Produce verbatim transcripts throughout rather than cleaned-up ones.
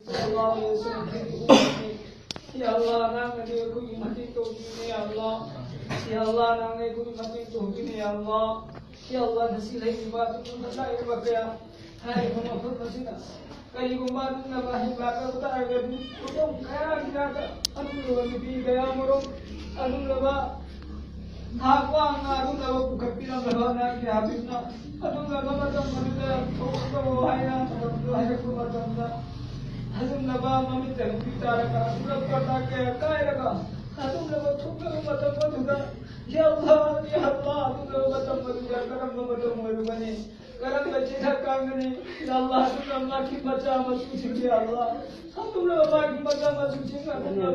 ꯌꯥ ꯑꯜꯂꯥꯍ, ꯅꯪꯅꯗꯤ ꯑꯩꯈꯣꯏꯒꯤ ꯃꯇꯦꯡ ꯇꯧꯕꯤꯌꯨꯅꯦ, ꯌꯥ ꯑꯜꯂꯥꯍ꯫ ꯌꯥ ꯑꯜꯂꯥꯍ, ꯅꯪꯅ ꯑꯩꯈꯣꯏꯒꯤ ꯃꯇꯦꯡ ꯇꯧꯕꯤꯌꯨꯅꯦ, ꯌꯥ ꯑꯜꯂꯥꯍ꯫ ꯌꯥ ꯑꯜꯂꯥꯍ, ꯉꯁꯤ ꯂꯩꯔꯤꯕ ꯑꯗꯨꯒꯨꯝꯕ ꯂꯥꯏꯔꯕ ꯀꯌꯥ ꯍꯥꯏꯔꯤꯕ ꯃꯐꯝ ꯑꯁꯤꯗ ꯀꯔꯤꯒꯨꯝꯕ ꯑꯗꯨꯒꯨꯝꯂꯕ ꯍꯤꯡ ꯂꯥꯛꯂꯕ ꯇꯥꯔꯒꯗꯤ ꯃꯐꯝ ꯀꯌꯥ ꯀꯌꯥꯗ ꯑꯗꯨꯒꯨꯝꯂꯕ ꯅꯨꯄꯤ ꯀꯌꯥ ꯑꯃꯔꯣꯝ, ꯑꯗꯨꯒꯨꯝꯂꯕ ꯊꯥꯛ ꯋꯥꯡꯅ ꯑꯗꯨꯒꯨꯝꯂꯕ ꯄꯨꯈꯠꯄꯤꯔꯝꯂꯕ ꯅꯪꯒꯤ ꯍꯥꯕꯤꯕꯅ ꯑꯗꯨꯒꯨꯝꯂꯕ ꯃꯇꯝ ꯑꯗꯨꯗ ꯊꯣꯛꯂꯛꯂꯣ ꯍꯥꯏꯅ ꯃꯇꯝꯗꯨ ꯍꯥꯏꯔꯛꯄ ꯃꯇꯝꯗ ꯑꯗꯨꯒꯨꯝꯂꯕ ꯃꯃꯤꯠꯇ ꯅꯨꯄꯤ ꯇꯥꯔꯒ ꯑꯗꯨꯒꯨꯝꯂꯕ ꯄꯔꯗꯥ ꯀꯌꯥ ꯀꯥꯏꯔꯒ ꯑꯗꯨꯒꯨꯝꯂꯕ ꯊꯣꯛꯂꯕ ꯃꯇꯝ ꯑꯗꯨꯗ ꯌꯥ ꯑꯜꯂꯥꯍ, ꯌꯥ ꯑꯜꯂꯥꯍ, ꯑꯗꯨꯒꯨꯝꯂꯕ ꯃꯇꯝ ꯑꯗꯨꯗ ꯀꯔꯝꯕ ꯃꯇꯝ ꯑꯣꯏꯔꯨꯒꯅꯤ? ꯀꯔꯝꯕ ꯆꯤꯟꯖꯥꯛ ꯀꯥꯡꯒꯅꯤ? ꯌꯥ ꯑꯜꯂꯥꯍ, ꯑꯗꯨꯅ ꯃꯥꯒꯤ ꯃꯆꯥ ꯃꯁꯨꯁꯤꯡ, ꯌꯥ ꯑꯜꯂꯥꯍ, ꯑꯗꯨꯅ ꯃꯥꯒꯤ ꯃꯆꯥ ꯃꯁꯨꯁꯤꯡ ꯑꯗꯨꯅ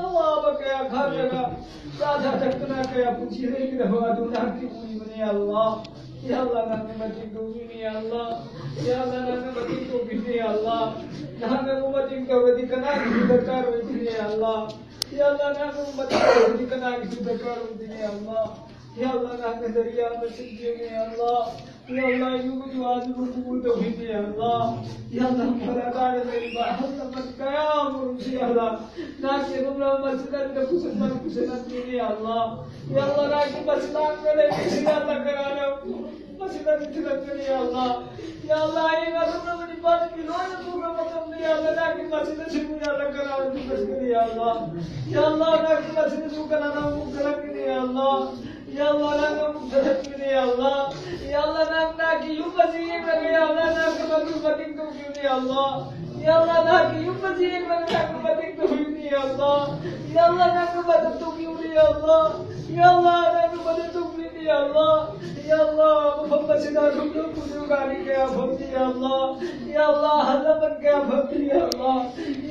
ꯑꯋꯥꯕ ꯀꯌꯥ ꯈꯥꯡꯂꯒ ꯆꯥꯗ ꯊꯛꯇꯅ ꯀꯌꯥ ꯄꯨꯟꯁꯤ ꯂꯩꯒꯗꯕ ꯑꯗꯨ ꯅꯍꯥꯛꯀꯤ ꯎꯔꯤꯕꯅꯤ, ꯌꯥ ꯑꯜꯂꯥꯍ꯫ ꯌꯥ ꯑꯜꯂꯥꯍ, ꯅꯍꯥꯛꯅ ꯃꯇꯦꯡ ꯇꯧꯕꯤꯌꯨꯅꯦ, ꯌꯥ ꯑꯜꯂꯥꯍ꯫ ꯌꯥ ꯑꯜꯂꯥꯍ, ꯅꯍꯥꯛꯅ ꯃꯇꯦꯡ ꯇꯧꯕꯤꯌꯨꯅꯦ, ꯌꯥ ꯑꯜꯂꯥꯍ꯫ ꯅꯍꯥꯛꯅꯕꯨ ꯃꯇꯦꯡ ꯇꯧꯔꯗꯤ ꯀꯅꯥꯒꯤꯁꯨ ꯗꯔꯀꯥꯔ ꯑꯣꯏꯗꯦꯅꯦ, ꯌꯥ ꯑꯜꯂꯥꯍ꯫ ꯌꯥ ꯑꯜꯂꯥꯍ, ꯅꯍꯥꯛꯅꯕꯨ ꯃꯇꯦꯡ ꯇꯧꯔꯗꯤ ꯀꯅꯥꯒꯤꯁꯨ ꯗꯔꯀꯥꯔ ꯑꯣꯏꯗꯦꯅꯦ, ꯌꯥ ꯑꯜꯂꯥꯍ꯫ ꯌꯥ ꯑꯜꯂꯥꯍ, ꯅꯍꯥꯛꯅ ꯗꯔꯤꯌꯥ ꯑꯃ ꯁꯤꯟꯕꯤꯌꯨꯅꯦ, ꯌꯥ ꯑꯜꯂꯥꯍ꯫ ꯌꯥ ꯑꯜꯂꯥꯍ, ꯏꯕꯨꯡꯒꯤ ꯗꯨꯋꯥꯗꯨꯕꯨ ꯀꯕꯨꯜ ꯇꯧꯕꯤꯌꯨꯅꯦ, ꯌꯥ ꯑꯜꯂꯥꯍ꯫ ꯌꯥ ꯑꯜꯂꯥꯍ, ꯐꯔꯛ ꯇꯥꯔ ꯂꯩꯔꯤꯕ ꯑꯍꯜ ꯂꯃꯟ ꯀꯌꯥ ꯑꯃꯔꯣꯝꯁꯤ, ꯌꯥ ꯑꯜꯂꯥꯍ, ꯅꯍꯥꯛꯀꯤ ꯑꯗꯨꯝꯂꯕ ꯃꯁꯖꯤꯗ ꯑꯗꯨꯗ ꯄꯨꯁꯟꯕ ꯄꯨꯁꯜꯍꯟꯕꯤꯌꯨꯅꯦ, ꯌꯥ ꯑꯜꯂꯥꯍ꯫ ꯌꯥ ꯑꯜꯂꯥꯍ, ꯅꯍꯥꯛꯀꯤ ꯃꯁꯖꯤꯗ ꯑꯗꯨꯗ ꯂꯩꯕꯁꯤ, ꯌꯥ ꯑꯜꯂꯥꯍ, ꯀꯅꯥꯅ ꯃꯁꯖꯤꯗ ꯑꯗꯨ ꯊꯤꯜꯍꯟꯒꯅꯤ, ꯌꯥ ꯑꯜꯂꯥꯍ꯫ ꯌꯥ ꯑꯜꯂꯥꯍ, ꯍꯌꯦꯡ ꯑꯗꯨꯝꯂꯕ ꯅꯤꯄꯥꯟꯒꯤ ꯂꯣꯏꯅ ꯊꯣꯛꯈ꯭ꯔ ꯃꯇꯝꯗ, ꯌꯥ ꯑꯜꯂꯥꯍ, ꯅꯍꯥꯛꯀꯤ ꯃꯁꯖꯤꯗ ꯑꯁꯤꯕꯨ, ꯌꯥ ꯑꯜꯂꯥꯍ, ꯀꯅꯥꯅ ꯄꯨꯁꯟꯒꯅꯤ, ꯌꯥ ꯑꯜꯂꯥꯍ? ꯌꯥ ꯑꯜꯂꯥꯍ, ꯅꯍꯥꯛꯀꯤ ꯃꯁꯖꯤꯗ ꯑꯁꯤꯕꯨ ꯀꯅꯥꯅ ꯑꯃꯨꯛ ꯄꯨꯁꯜꯍꯟꯒꯅꯤ, ꯌꯥ ꯑꯜꯂꯥꯍ? ꯌꯥ ꯑꯜꯂꯥꯍ, ꯅꯍꯥꯛꯅ ꯑꯃꯨꯛ ꯄꯨꯁꯜꯍꯟꯒꯅꯤ, ꯌꯥ ꯑꯜꯂꯥꯍ꯫ ꯌꯥ ꯑꯜꯂꯥꯍ, ꯅꯪ ꯅꯍꯥꯛꯀꯤ ꯌꯨꯝ ꯑꯁꯤ ꯌꯦꯡꯂꯒ, ꯌꯥ ꯑꯜꯂꯥꯍ, ꯅꯍꯥꯛꯅ ꯃꯗꯨ ꯃꯇꯦꯡ ꯇꯧꯕꯤꯌꯨꯅꯦ, ꯌꯥ ꯑꯜꯂꯥꯍ꯫ ꯌꯥ ꯑꯜꯂꯥꯍ, ꯅꯍꯥꯛꯀꯤ ꯌꯨꯝ ꯑꯁꯤ ꯌꯦꯡꯂꯒ, ꯅꯍꯥꯛꯅ ꯃꯇꯦꯡ ꯇꯧꯕꯤꯌꯨꯅꯦ, ꯌꯥ ꯑꯜꯂꯥꯍ꯫ ꯌꯥ ꯑꯜꯂꯥꯍ, ꯅꯍꯥꯛꯅ ꯃꯗꯨ ꯇꯧꯕꯤꯌꯨꯅꯦ, ꯌꯥ ꯑꯜꯂꯥꯍ꯫ ꯌꯥ ꯑꯜꯂꯥꯍ, ꯅꯍꯥꯛꯅ ꯃꯗꯨ ꯇꯧꯕꯤꯌꯨꯅꯦ, ꯌꯥ ꯑꯜꯂꯥꯍ꯫ ꯌꯥ ꯑꯜꯂꯥꯍ, ꯃꯐꯝ ꯑꯁꯤꯗ ꯑꯗꯨꯝ ꯅꯪ ꯄꯨꯖꯥꯔꯤ ꯀꯌꯥ ꯐꯝꯃꯤ, ꯌꯥ ꯑꯜꯂꯥꯍ꯫ ꯌꯥ ꯑꯜꯂꯥꯍ, ꯑꯍꯜ ꯂꯃꯟ ꯀꯌꯥ ꯐꯝꯃꯤ, ꯌꯥ ꯑꯜꯂꯥꯍ꯫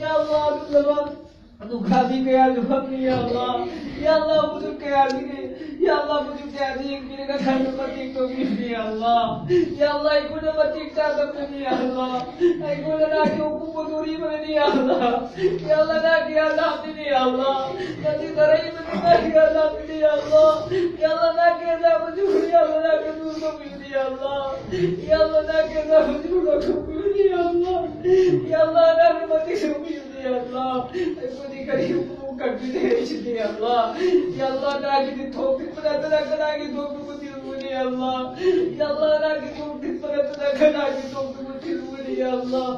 ꯌꯥ ꯑꯜꯂꯥꯍ, ꯑꯗꯨꯝꯂꯕ ꯂꯨꯈ꯭ꯔꯥꯕꯤ ꯀꯌꯥꯁꯨ ꯐꯝꯃꯤ, ꯌꯥ ꯑꯜꯂꯥꯍ꯫ ꯌꯥ ꯑꯜꯂꯥꯍ, ꯕꯨꯖꯨꯔꯒ ꯀꯌꯥꯁꯤꯒꯤ, ꯌꯥ ꯑꯜꯂꯥꯍ, ꯕꯨꯖꯨꯔꯒ ꯀꯌꯥꯁꯤ ꯌꯦꯡꯕꯤꯔꯒ ꯈꯔ ꯃꯇꯦꯡ ꯇꯧꯕꯤꯕꯅꯤ, ꯌꯥ ꯑꯜꯂꯥꯍ꯫ ꯌꯥ ꯑꯜꯂꯥꯍ, ꯑꯩꯈꯣꯏꯅ ꯃꯇꯤꯛ ꯆꯥꯗꯕꯅꯤ, ꯌꯥ ꯑꯜꯂꯥꯍ꯫ ꯑꯩꯈꯣꯏꯅ ꯅꯍꯥꯛꯀꯤ ꯍꯨꯀꯨꯝꯕꯨ ꯇꯨꯔꯤꯕꯅꯤ, ꯌꯥ ꯑꯜꯂꯥꯍ꯫ ꯌꯥ ꯑꯜꯂꯥꯍ, ꯅꯍꯥꯛꯀꯤ ꯑꯖꯥꯕꯅꯤ, ꯌꯥ ꯑꯜꯂꯥꯍ꯫ ꯅꯪꯗꯤ ꯇꯔꯥꯏꯕꯅꯤ, ꯅꯍꯥꯛꯀꯤ ꯑꯖꯥꯕꯅꯤ, ꯌꯥ ꯑꯜꯂꯥꯍ꯫ ꯌꯥ ꯑꯜꯂꯥꯍ, ꯅꯍꯥꯛꯀꯤ ꯑꯖꯥꯕ ꯇꯨꯔꯤ, ꯌꯥ ꯑꯜꯂꯥꯍ, ꯅꯍꯥꯛꯀꯤ ꯅꯨꯔ ꯇꯧꯕꯤꯕꯅꯤ, ꯌꯥ ꯑꯜꯂꯥꯍ, ꯌꯥ ꯑꯜꯂꯥꯍ, ꯅꯪ ꯀꯩꯅꯣ ꯍꯧꯖꯤꯛ ꯂꯧꯊꯣꯛꯄꯤꯌꯨꯅꯦ, ꯌꯥ ꯑꯜꯂꯥꯍ, ꯌꯥ ꯑꯜꯂꯥꯍ, ꯅꯪꯅ ꯃꯇꯦꯡ ꯇꯧꯕꯤꯌꯨꯅꯦ, ꯌꯥ ꯑꯜꯂꯥꯍ꯫ ꯑꯩꯈꯣꯏꯗꯤ ꯀꯔꯤꯒꯨꯝꯕ ꯀꯟꯕꯤꯗꯦ ꯍꯥꯏꯁꯤꯗꯤ, ꯌꯥ ꯑꯜꯂꯥꯍ, ꯌꯥ ꯑꯜꯂꯥꯍ, ꯅꯪꯒꯤꯗꯤ ꯊꯣꯛꯇ꯭ꯔꯤꯕ ꯅꯠꯇꯅ ꯀꯅꯥꯒꯤ ꯊꯣꯛꯇꯨꯕ ꯊꯤꯜꯂꯨꯒꯅꯤ, ꯌꯥ ꯑꯜꯂꯥꯍ, ꯌꯥ ꯑꯜꯂꯥꯍ, ꯅꯪꯒꯤ ꯊꯣꯛꯇ꯭ꯔꯤꯕ ꯅꯠꯇꯅ ꯀꯅꯥꯒꯤ ꯊꯣꯛꯇꯨꯕ ꯊꯤꯜꯂꯨꯒꯅꯤ, ꯌꯥ ꯑꯜꯂꯥꯍ,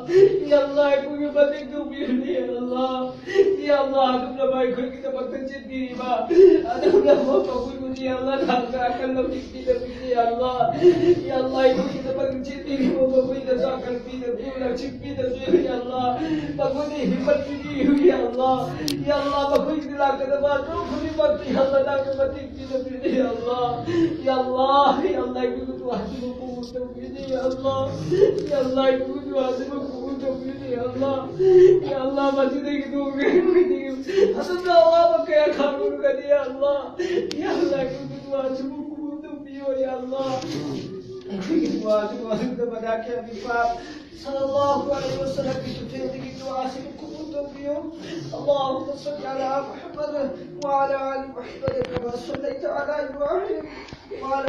ꯌꯥ ꯑꯜꯂꯥꯍ, ꯑꯩꯈꯣꯏꯒꯤ ꯃꯇꯦꯡ ꯇꯧꯕꯤꯌꯨꯅꯦ, ꯌꯥ ꯑꯜꯂꯥꯍ꯫ ꯌꯥ ꯑꯜꯂꯥꯍ, ꯑꯗꯨꯝꯅ ꯑꯩꯈꯣꯏꯒꯤꯗꯃꯛꯇ ꯆꯦꯟꯕꯤꯔꯤꯕ, ꯑꯗꯨꯝꯅ ꯃꯈꯣꯏꯕꯨ ꯌꯥ ꯑꯜꯂꯥꯍ, ꯊꯥꯡꯗ ꯑꯀꯟ ꯂꯧꯁꯤꯡ ꯄꯤꯗꯕꯤꯔꯤ, ꯌꯥ ꯑꯜꯂꯥꯍ꯫ ꯌꯥ ꯑꯜꯂꯥꯍ, ꯑꯩꯈꯣꯏꯒꯤꯗꯃꯛ ꯆꯦꯟꯕꯤꯔꯤꯕ ꯃꯈꯣꯏꯗꯁꯨ ꯑꯀꯟ ꯄꯤꯗꯕꯤꯌꯨ, ꯂꯧꯁꯤꯡ ꯄꯤꯗꯕꯤꯌꯨ, ꯌꯥ ꯑꯜꯂꯥꯍ꯫ ꯃꯈꯣꯏꯗ ꯍꯤꯝꯃꯠ ꯄꯤꯕꯤꯌꯨ, ꯌꯥ ꯑꯜꯂꯥꯍ꯫ ꯌꯥ ꯑꯜꯂꯥꯍ, ꯃꯈꯣꯏꯒꯤ ꯂꯥꯛꯀꯗꯕ ꯑꯗꯨ ꯈꯨꯗꯤꯡꯃꯛꯇ, ꯌꯥ ꯑꯜꯂꯥꯍ, ꯅꯪꯅ ꯃꯇꯦꯡ ꯄꯤꯗꯕꯤꯔꯤ, ꯌꯥ ꯑꯜꯂꯥꯍ꯫ ꯌꯥ ꯑꯜꯂꯥꯍ, ꯌꯥ ꯑꯜꯂꯥꯍ, ꯑꯩꯈꯣꯏꯒꯤ ꯗꯨꯋꯥꯁꯤꯕꯨ ꯀꯕꯨꯜ ꯇꯧꯕꯤꯔꯤ, ꯌꯥ ꯑꯜꯂꯥꯍ꯫ ꯌꯥ ꯑꯜꯂꯥꯍ, ꯑꯩꯈꯣꯏꯒꯤ ꯗꯨꯋꯥꯁꯤꯕꯨ ꯀꯕꯨꯜ ꯇꯧꯕꯤꯔꯤ, ꯌꯥ ꯑꯜꯂꯥꯍ꯫ ꯌꯥ ꯑꯜꯂꯥꯍ, ꯃꯁꯤꯗꯒꯤ ꯊꯣꯛꯈ꯭ꯔꯦ ꯑꯩꯈꯣꯏꯗꯤ꯫ ꯑꯗꯨꯝꯅ ꯑꯋꯥꯕ ꯀꯌꯥ ꯈꯥꯡꯂꯨꯔꯒꯅꯤ, ꯌꯥ ꯑꯜꯂꯥꯍ꯫ ꯌꯥ ꯑꯜꯂꯥꯍ, ꯑꯩꯈꯣꯏꯒꯤ ꯗꯨꯋꯥꯁꯤꯕꯨ ꯀꯕꯨꯜ ꯇꯧꯕꯤꯌꯣ, ꯌꯥ ꯑꯜꯂꯥꯍ꯫ ꯑꯩꯈꯣꯏꯒꯤ ꯗꯨꯋꯥꯁꯤꯕꯨ ꯑꯗꯨꯝꯅ ꯃꯅꯥ ꯀꯌꯥꯒꯤ ꯄꯥꯞ ꯁꯜꯂꯜꯂꯥꯍꯨ ꯑꯂꯩꯍꯤ ꯋꯁꯜꯂꯝꯒꯤ ꯆꯨꯊꯦꯡꯗꯒꯤ ꯗꯨꯋꯥꯁꯤꯕꯨ ꯀꯕꯨꯜ ꯇꯧꯕꯤꯌꯣ꯫ اللهم صل على محمد وعلى آل محمد كما صليت على إبراهيم وعلى